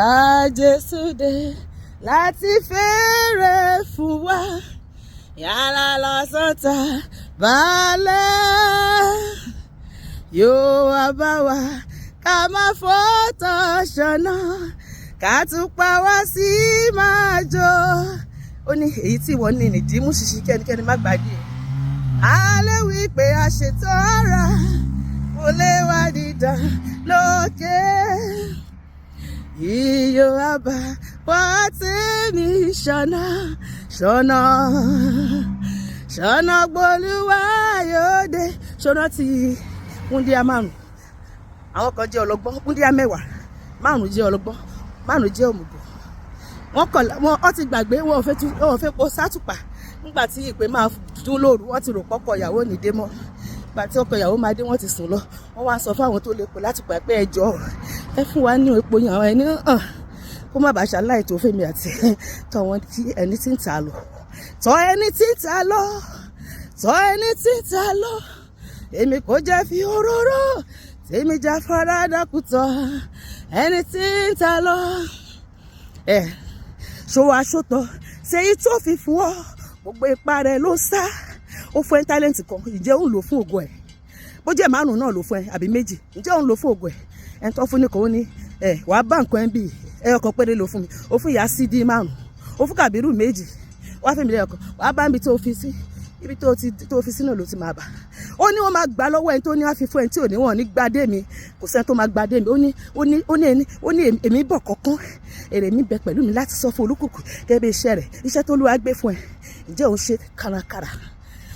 Bá Jésù dé láti fèrè fún wa, yálà lọ́sàn tá balẹ̀, yóò wá bá wa ká má fọ́tọ̀ ṣọ̀nà, ká tún pa wá sí máa jó. Ó ní èyí tí ìwọ ní nìdí mú ṣinṣin, kẹ́nikẹ́ni má gbàgbé. A lè wí pé a ṣètò ara kò lè wá dídán lókè. Iyo àbá wá tèmi ṣọ̀nà, ṣọ̀nà, ṣọ̀nà gbolúwa yóò dé. Ṣọ̀nà ti wúndíá márùn, àwọn kan jẹ́ ọlọ́gbọ́n. Wúndíá 10, márùn jẹ́ ọlọ́gbọ́n, márùn jẹ́ òmùgọ̀. Wọ́n kọ̀ wọ́n, wọ́n ti gbàgbé, wọn ò fẹ́ po sátùpà. Nígbà tí ìpè máa dún lóru, wọ́n ti rò pọ́kọ ìyàwó ní dé mọ́. Nígbà tí ọkọ ìyàwó máa dé, wọ́n ti sùn lọ. Wọ́n wá sọ fáwọn tó lè pò láti pa pé, "Ẹ jọ̀ọ́, ẹ fún wa ní epo yẹn." Àwọn ẹni hàn kó má bàa ṣaláì tó fèmí àti tọ́ tí ẹni tí ń tà lọ, tọ́ ẹni tí ń tà lọ, tọ́ ẹni tí ń tà lọ. Èmi kò jẹ́ fi òróró tèmi já farada kùtọ̀ ẹni tí ń tà lọ. Ẹ ṣòwò aṣọ́tọ̀ ṣèyí tó fi fún ọ, gbogbo ipa rẹ̀ ló sá. Ó fún ẹ talent kan, ǹjẹ́ òun lò fún ògo ẹ̀? Bó jẹ́ márùn náà ló fún ẹ àbí méjì, ǹjẹ́ òun lò fún ògo ẹ̀? Ẹni tó fún ní kò ní ẹ wàá bá nǹkan ẹ bí ẹ ọkọ̀ péré ló fún mi. Ó fún ìyá sídìí márùn, ó fún Kàbírù méjì, wàá fún mi lẹ́yọ̀kan. Wàá bá mi tó fi sí ibi tó ti tó fi sínú ló ti máa bà. Ó ní wọ́n máa gbà lọ́wọ́ ẹni tó ní wá fi fún ẹni tí ò ní. Wọ́n ní gbadé mi, kò sẹ́ni tó máa gbadé mi. Ó ní èmi bọ̀ kọ̀ọ̀kan, èrè mi bẹ pẹ̀lú mi láti sọ fún olúkúlùkù gẹ́gẹ́ bí iṣẹ́ rẹ̀. Iṣẹ́ tó Olúwa gbé fún ẹ, ǹjẹ́ òun ṣe kárakára?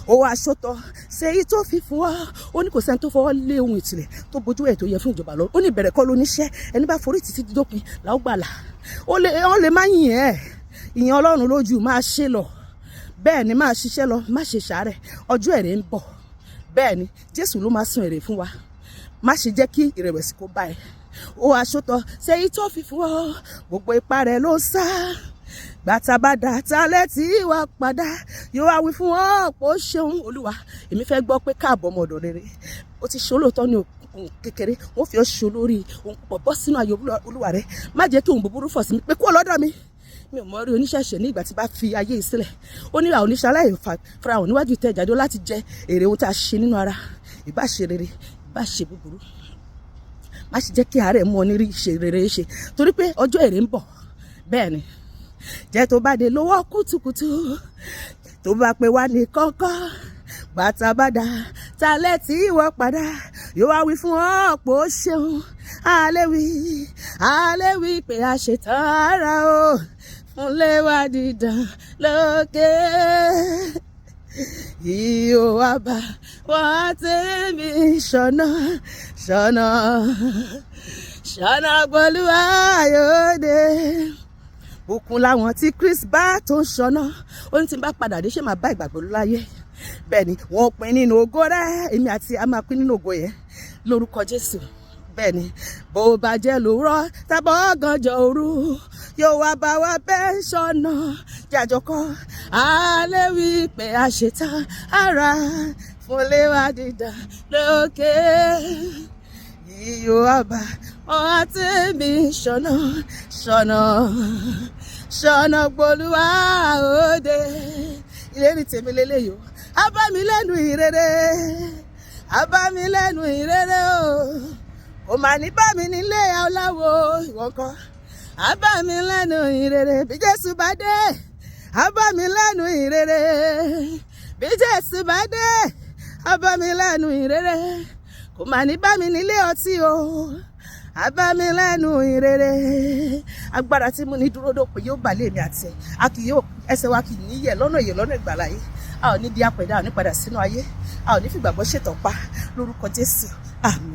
Ó wá aṣọ́tọ̀ ṣe èyí tó fi fún wa. Ó ní kò sẹ́ni tó fọwọ́ lé ohun ìtìlẹ̀ tó bójú ẹ̀ tó yẹ fún ìjọba lọ. Ó ní ìbẹ̀rẹ̀ kọ́ ló níṣẹ́. Ẹni bá forí títí dópin làó gbàlà. Ó lè má yìn ẹ́, ìyẹn Ọlọ́run lójú. Máa ṣe lọ bẹ́ẹ̀ ni, máa ṣiṣẹ́ lọ, má ṣe ṣàárẹ̀. Ọjọ́ èrè ń bọ̀. Bẹ́ẹ̀ ni, Jésù ló máa sun èrè fún wa. Má ṣe jẹ́ kí ìrẹ̀wẹ̀sì kó bá ẹ. Ó aṣọ́tọ̀ ṣe èyí tó fi fún ọ, gbogbo ipá rẹ̀ ló sá. Gbàtàbàdà talẹ̀ tí wàá padà, yóò wá wí fún ọ pé ó ṣeun. Olúwa, èmi fẹ́ gbọ́ pé káàbọ̀, ọmọ ọ̀dọ̀ rere, ó ti ṣe olóòótọ́ ní ohun kékeré, wọ́n fi ọ́ ṣe olórí ohun púpọ̀. Bọ́ sínú ayọ̀ olúwa rẹ. Má jẹ́ kí ohun búburú fọ̀ sí mi pé kúrò lọ́dọ̀ mi, mi ò mọ rí oníṣẹ̀ṣẹ̀ ní ìgbà tí bá fi ayé yìí sílẹ̀. Ó ní àwọn oníṣẹ́ aláì farahàn níwájú ìtẹ́ ìdájọ́ láti jẹ èrè ohun tí a ṣe nínú ara, ìbá ṣe rere, ìbá ṣe búburú. Má ṣe jẹ́ kí àárẹ̀ mú ọ ní rí ṣe rere ṣe, torí pé ọjọ́ èrè ń bọ̀. Bẹ́ẹ̀ ni, jẹ́ tó bá dé lówó kùtùkùtù, tó bá pè wá ní kọ́kọ́, bàtàbàdà talẹ̀ tí ìwọ padà, yóò wá wí fún ọ pé ó ṣeun. Àléwí pé a ṣetán ara o fún léwá dídán lókè. Ìhò àbá wá tèmi ṣọ̀nà, ṣọ̀nà, ṣọ̀nà pẹ̀lú ayọ̀dẹ. Bùkún làwọn tí Chris bá tó ń ṣọ̀nà. Ó ní tí n bá padà dé, ṣé máa bá ìgbàgbọ́ láyé? Bẹ́ẹ̀ ni, wọ́n pín nínú ògo rẹ̀. Èmi àti a máa pín nínú ògo yẹn lórúkọ Jésù. Bẹ́ẹ̀ ni, bó bá jẹ́ lówùrọ̀ tàbọ̀ ọ̀gànjọ́ òru, yóò wá bá wa bẹ́ẹ̀ ṣọ̀nà. Jàjọkọ́ alẹ́ wí pé a ṣetán ara fún léwá dídán lókè. Iyo àbá wọn tèmi ṣọ̀nà, ṣọ̀nà, ṣọ̀nà gbolúwa òde. Ìlérí tèmi lélẹ́yìí o. Abá mi lẹ́nu ìrere, abá mi lẹ́nu ìrere o. Kò mà ní bá mi nílé aláwo. Ìwọ̀n kan abá mi lẹ́nu ìrere. Bí Jésù bá dé, abá mi lẹ́nu ìrere. Bí Jésù bá dé, abá mi lẹ́nu ìrere. Kò mà ní bá mi nílé ọtí o. Abá mi lẹ́nu ìrere. Agbára tí mo ní dúró dópin yóò bà lé mi àti ẹ. A kì yóò ẹsẹ̀ wa kì í níyẹ̀ lọ́nà ìyè, lọ́nà ìgbàlà yìí. A ò ní di apẹ̀dá, a ò ní padà sínú ayé, a ò ní fìgbàgbọ́ ṣètàn pa lórúkọ Jésù. Àmín.